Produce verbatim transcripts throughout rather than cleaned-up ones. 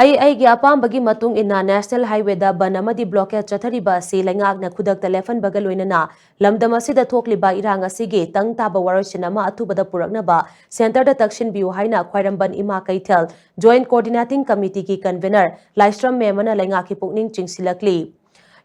ꯑꯩ ꯑꯩꯒꯤ ꯑꯄꯥꯝꯕꯒꯤ ꯃꯇꯨꯡ ꯏꯟꯅ ꯅꯦꯁꯅꯦꯜ ꯍꯥꯏꯋꯦꯗ ꯕꯟ ꯑꯃꯗꯤ ꯕ꯭ꯂꯣꯀꯦꯗ ꯆꯠꯊꯔꯤꯕ ꯑꯁꯤ ꯂꯩꯉꯥꯛꯅ ꯈꯨꯗꯛꯇ ꯂꯦꯞꯍꯟꯕꯒ ꯂꯣꯏꯅꯅ ꯂꯝꯗꯝ ꯑꯁꯤꯗ ꯊꯣꯛꯂꯤꯕ ꯏꯔꯥꯡ ꯑꯁꯤꯒꯤ ꯇꯪ ꯇꯥꯕ ꯋꯥꯔꯣꯏꯁꯤꯟ ꯑꯃ ꯑꯊꯨꯕꯗ ꯄꯨꯔꯛꯅꯕ ꯁꯦꯟꯇꯔꯗ ꯇꯛꯁꯤꯟꯕꯤꯌꯨ ꯍꯥꯏꯅ ꯈ꯭ꯋꯥꯏꯔꯝꯕꯟ ꯏꯃꯥ ꯀꯩꯊꯦꯜ ꯖꯣꯏꯟꯠ ꯀꯣꯑꯣꯔꯗꯤꯅꯦꯇꯤꯡ ꯀꯃꯤꯇꯤꯒꯤ ꯀꯟꯚꯦꯅꯔ ꯂꯥꯏꯁ꯭ꯔꯝ ꯃꯦꯝꯃꯅ ꯂꯩꯉꯥꯛꯀꯤ ꯄꯨꯛꯅꯤꯡ ꯆꯤꯡꯁꯤꯜꯂꯛꯂꯤ꯫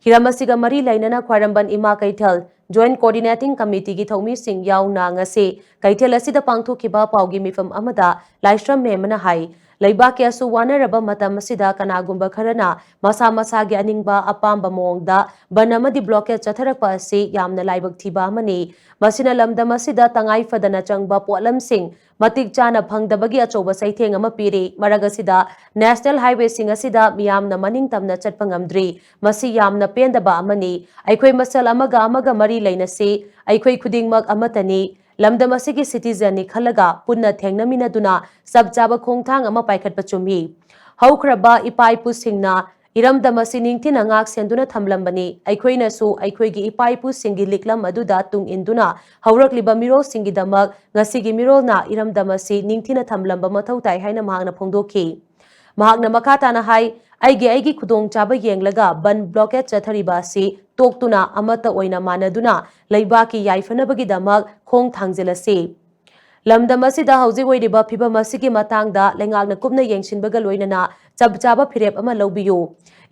ꯍꯤꯔꯝ ꯑꯁꯤꯒ ꯃꯔꯤ ꯂꯩꯅꯅ ꯈ꯭ꯋꯥꯏꯔꯝꯕꯟ ꯏꯃꯥ ꯀꯩꯊꯦꯜ ꯖꯣꯏꯟꯠ ꯀꯣꯑꯣꯔꯗꯤꯅꯦꯇꯤꯡ ꯀꯃꯤꯇꯤꯒꯤ ꯊꯧꯃꯤꯁꯤꯡ ꯌꯥꯎꯅ ꯉꯁꯤ ꯀꯩꯊꯦꯜ ꯑꯁꯤꯗ ꯄꯥꯡꯊꯣꯛꯈꯤꯕ ꯄꯥꯎꯒꯤ ꯃꯤꯐꯝ ꯑꯃꯗ ꯂꯥꯏꯁ꯭ꯔꯝ ꯃꯦꯝꯃꯅ ꯍꯥꯏ, ꯂꯩꯕꯥꯛꯀꯤ ꯑꯁꯨ ꯋꯥꯅꯔꯕ ꯃꯇꯝ ꯑꯁꯤꯗ ꯀꯅꯥꯒꯨꯝꯕ ꯈꯔꯅ ꯃꯁꯥ ꯃꯁꯥꯒꯤ ꯑꯅꯤꯡꯕ ꯑꯄꯥꯝꯕ ꯃꯑꯣꯡꯗ ꯕꯟ ꯑꯃꯗꯤ ꯕ꯭ꯂꯣꯀꯦꯗ ꯆꯠꯊꯔꯛꯄ ꯑꯁꯤ ꯌꯥꯝꯅ ꯂꯥꯏꯕꯛ ꯊꯤꯕ ꯑꯃꯅꯤ꯫ ꯃꯁꯤꯅ ꯂꯝꯗꯝ ꯑꯁꯤꯗ ꯇꯉꯥꯏ ꯐꯗꯅ ꯆꯪꯕ ꯄꯣꯠꯂꯝꯁꯤꯡ ꯃꯇꯤꯛ ꯆꯥꯅ ꯐꯪꯗꯕꯒꯤ ꯑꯆꯧꯕ ꯆꯩꯊꯦꯡ ꯑꯃ ꯄꯤꯔꯤ꯫ ꯃꯔꯛ ꯑꯁꯤꯗ ꯅꯦꯁꯅꯦꯜ ꯍꯥꯏꯋꯦꯁꯤꯡ ꯑꯁꯤꯗ ꯃꯤꯌꯥꯝꯅ ꯃꯅꯤꯡ ꯇꯝꯅ ꯆꯠꯄ ꯉꯝꯗ꯭ꯔꯤ꯫ ꯃꯁꯤ ꯌꯥꯝꯅ ꯄꯦꯟꯗꯕ ꯑꯃꯅꯤ꯫ ꯑꯩꯈꯣꯏ ꯃꯁꯦꯜ ꯑꯃꯒ ꯑꯃꯒ ꯃꯔꯤ ꯂꯩꯅꯁꯤ꯫ ꯑꯩꯈꯣꯏ ꯈꯨꯗꯤꯡꯃꯛ ꯑꯃꯠꯇꯅꯤ꯫ ꯂꯝꯗꯝ ꯑꯁꯤꯒꯤ ꯁꯤꯇꯤꯖꯟꯅꯤ ꯈꯜꯂꯒ ꯄꯨꯟꯅ ꯊꯦꯡꯅꯃꯤꯟꯅꯗꯨꯅ ꯆꯞ ꯆꯥꯕ ꯈꯣꯡꯊꯥꯡ ꯑꯃ ꯄꯥꯏꯈꯠꯄ ꯆꯨꯝꯃꯤ꯫ ꯍꯧꯈ꯭ꯔꯕ ꯏꯄꯥ ꯏꯄꯨꯁꯤꯡꯅ ꯏꯔꯝꯗꯝ ꯑꯁꯤ ꯅꯤꯡꯊꯤꯅ ꯉꯥꯛ ꯁꯦꯟꯗꯨꯅ ꯊꯝꯂꯝꯕꯅꯤ꯫ ꯑꯩꯈꯣꯏꯅꯁꯨ ꯑꯩꯈꯣꯏꯒꯤ ꯏꯄꯥ ꯏꯄꯨꯁꯤꯡꯒꯤ ꯂꯤꯛꯂꯝ ꯑꯗꯨꯗ ꯇꯨꯡ ꯏꯟꯗꯨꯅ ꯍꯧꯔꯛꯂꯤꯕ ꯃꯤꯔꯣꯜꯁꯤꯡꯒꯤꯗꯃꯛ ꯉꯁꯤꯒꯤ ꯃꯤꯔꯣꯜꯅ ꯏꯔꯝꯗꯝ ꯑꯁꯤ ꯅꯤꯡꯊꯤꯅ ꯊꯝꯂꯝꯕ ꯃꯊꯧ ꯇꯥꯏ ꯍꯥꯏꯅ ꯃꯍꯥꯛꯅ ꯐꯣꯡꯗꯣꯛꯈꯤ꯫ ꯃꯍꯥꯛꯅ ꯃꯈꯥ ꯇꯥꯅ ꯍꯥꯏ, ꯑꯩꯒꯤ ꯑꯩꯒꯤ ꯈꯨꯗꯣꯡꯆꯥꯕ ꯌꯦꯡꯂꯒ ꯕꯟ ꯕ꯭ꯂꯣꯀꯦꯗ ꯆꯠꯊꯔꯤꯕ ꯑꯁꯤ ꯇꯣꯛꯇꯨꯅ ꯑꯃꯠꯇ ꯑꯣꯏꯅ ꯃꯥꯟꯅꯗꯨꯅ ꯂꯩꯕꯥꯛꯀꯤ ꯌꯥꯏꯐꯅꯕꯒꯤꯗꯃꯛ ꯈꯣꯡ ꯊꯥꯡꯖꯤꯜꯂꯁꯤ꯫ ꯂꯝꯗꯝ ꯑꯁꯤꯗ ꯍꯧꯖꯤꯛ ꯑꯣꯏꯔꯤꯕ ꯐꯤꯚꯝ ꯑꯁꯤꯒꯤ ꯃꯇꯥꯡꯗ ꯂꯩꯉꯥꯛꯅ ꯀꯨꯞꯅ ꯌꯦꯡꯁꯤꯟꯕꯒ ꯂꯣꯏꯅꯅ ꯆꯞ ꯆꯥꯕ ꯐꯤꯔꯦꯞ ꯑꯃ ꯂꯧꯕꯤꯌꯨ꯫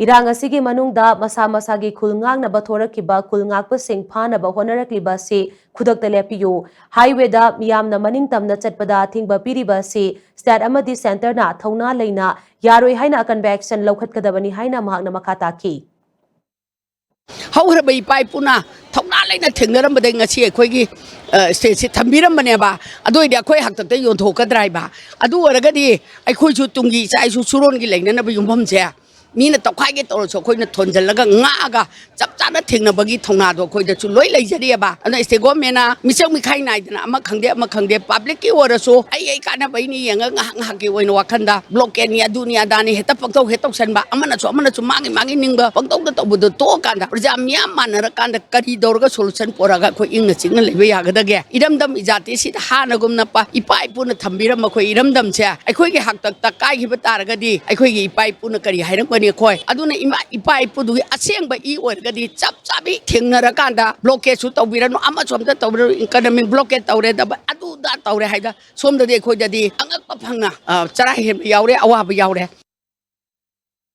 ꯏꯔꯥꯡ ꯑꯁꯤꯒꯤ ꯃꯅꯨꯡꯗ ꯃꯁꯥ ꯃꯁꯥꯒꯤ ꯈꯨꯜ ꯉꯥꯛꯅꯕ ꯊꯣꯔꯛꯈꯤꯕ ꯈꯨꯜ ꯉꯥꯛꯄꯁꯤꯡ ꯐꯥꯅꯕ ꯍꯣꯠꯅꯔꯛꯂꯤꯕ ꯑꯁꯤ ꯈꯨꯗꯛꯇ ꯂꯦꯞꯄꯤꯌꯨ꯫ ꯍꯥꯏꯋꯦꯗ ꯃꯤꯌꯥꯝꯅ ꯃꯅꯤꯡ ꯇꯝꯅ ꯆꯠꯄꯗ ꯑꯊꯤꯡꯕ ꯄꯤꯔꯤꯕ ꯑꯁꯤ ꯁ꯭ꯇꯦꯠ ꯑꯃꯗꯤ ꯁꯦꯟꯇꯔꯅ ꯊꯧꯅꯥ ꯂꯩꯅ ꯌꯥꯔꯣꯏ ꯍꯥꯏꯅ ꯑꯀꯟꯕ ꯑꯦꯛꯁꯟ ꯂꯧꯈꯠꯀꯗꯕꯅꯤ ꯍꯥꯏꯅ ꯃꯍꯥꯛꯅ ꯃꯈꯥ ꯇꯥꯈꯤ꯫ ꯍꯧꯈ꯭ꯔꯕ ꯏꯄꯥ ꯏꯄꯨꯅ ꯊꯧꯅꯥ ꯂꯩꯅ ꯊꯦꯡꯅꯔꯝꯕꯗꯒꯤ ꯉꯁꯤ ꯑꯩꯈꯣꯏꯒꯤ, ꯑ, ꯁ꯭ꯇꯦꯠꯁꯤ ꯊꯝꯕꯤꯔꯝꯕꯅꯦꯕ꯫ ꯑꯗꯨ ꯑꯣꯏꯔꯗꯤ ꯑꯩꯈꯣꯏ ꯍꯥꯛꯇꯛꯇ ꯌꯣꯟꯊꯣꯛꯀꯗ꯭ꯔꯥ ꯍꯥꯏꯕ? ꯑꯗꯨ ꯑꯣꯏꯔꯒꯗꯤ ꯑꯩꯈꯣꯏꯁꯨ ꯇꯨꯡꯒꯤ ꯏꯆꯥ ꯏꯁꯨ ꯁꯨꯔꯣꯟꯒꯤ ꯂꯩꯅꯅꯕ ꯌꯨꯝꯐꯝꯁꯦ ꯃꯤꯅ ꯇꯧꯈꯥꯏꯒꯦ ꯇꯧꯔꯁꯨ ꯑꯩꯈꯣꯏꯅ ꯊꯣꯟꯖꯜꯂꯒ ꯉꯥꯛꯑꯒ ꯆꯞ ꯆꯥꯅ ꯊꯦꯡꯅꯕꯒꯤ ꯊꯧꯅꯥꯗꯣ ꯑꯩꯈꯣꯏꯗꯁꯨ ꯂꯣꯏ ꯂꯩꯖꯔꯤꯑꯕ꯫ ꯑꯗꯨꯅ state governmentꯅ ꯃꯤꯆꯪ ꯃꯤꯈꯥꯏ ꯅꯥꯏꯗꯅ ꯑꯃ ꯈꯪꯗꯦ ꯑꯃ ꯈꯪꯗꯦ, publicꯀꯤ ꯑꯣꯏꯔꯁꯨ ꯑꯩ ꯑꯩ ꯀꯥꯟꯅꯕꯩꯅꯤ ꯌꯦꯡꯉꯒ ꯉꯥꯏꯍꯥꯛ ꯉꯥꯏꯍꯥꯛꯀꯤ ꯑꯣꯏꯅ ꯋꯥꯈꯟꯗ blockadeꯅꯤ, ꯑꯗꯨꯅꯤ ꯑꯗꯥꯅꯤ ꯍꯦꯛꯇ ꯄꯪꯇꯧ ꯍꯦꯛ ꯇꯧꯁꯟꯕ, ꯑꯃꯅꯁꯨ ꯑꯃꯅꯁꯨ ꯃꯥꯒꯤ ꯃꯥꯒꯤ ꯅꯤꯡꯕ ꯄꯪꯇꯧꯗ ꯇꯧꯕꯗꯣ ꯇꯣꯛꯑꯀꯥꯟꯗ ꯄ꯭ꯔꯖꯥ ꯃꯤꯌꯥꯝ ꯃꯥꯟꯅꯔꯀꯥꯟꯗ ꯀꯔꯤ ꯇꯧꯔꯒ solution ꯄꯨꯔꯛꯑꯒ ꯑꯩꯈꯣꯏ ꯏꯪꯅ ꯆꯤꯛꯅ ꯂꯩꯕ ꯌꯥꯒꯗꯒꯦ? ꯏꯔꯝꯗꯝ ꯏꯖꯥꯇꯤꯁꯤꯗ ꯍꯥꯟꯅꯒꯨꯝꯅ ꯄ-, ꯏꯄꯥ ꯏꯄꯨꯅ ꯊꯝꯕꯤꯔꯝꯕ ꯑꯩꯈꯣꯏ ꯏꯔꯝꯗꯝꯁꯦ ꯑꯩꯈꯣꯏꯒꯤ ꯍꯥꯛꯇꯛꯇ ꯀꯥꯏꯈꯤꯕ ꯇꯥꯔꯒꯗꯤ ꯑꯩꯈꯣꯏꯒꯤ ꯏꯄꯥ ꯏꯄꯨꯅ ꯀꯔꯤ ꯍꯥꯏꯔꯝꯒꯅꯤ ꯑꯩꯈꯣꯏ? ꯑꯗꯨꯅ ꯏꯃꯥ, ꯏꯄꯥ ꯏꯄꯨꯗꯨꯒꯤ ꯑꯁꯦꯡꯕ ꯏ ꯑꯣꯏꯔꯒꯗꯤ ꯆꯞ ꯆꯥꯕꯤ ꯊꯦꯡꯅꯔꯀꯥꯟꯗ blockadesꯁꯨ ꯇꯧꯕꯤꯔꯅꯨ, ꯑꯃꯁꯨ ꯑꯝꯇ ꯇꯧꯕꯤꯔꯅꯨ, economic blockade ꯇꯧꯔꯦ, ꯗꯕ-, ꯑꯗꯨꯗ ꯇꯧꯔꯦ ꯍꯥꯏꯗ ꯁꯣꯝꯗꯗꯤ ꯑꯩꯈꯣꯏꯗꯗꯤ ꯑꯉꯛꯄ ꯐꯪꯅ, ꯑ, ꯆꯔꯥ ꯍꯦꯟꯕ ꯌꯥꯎꯔꯦ, ꯑꯋꯥꯕ ꯌꯥꯎꯔꯦ꯫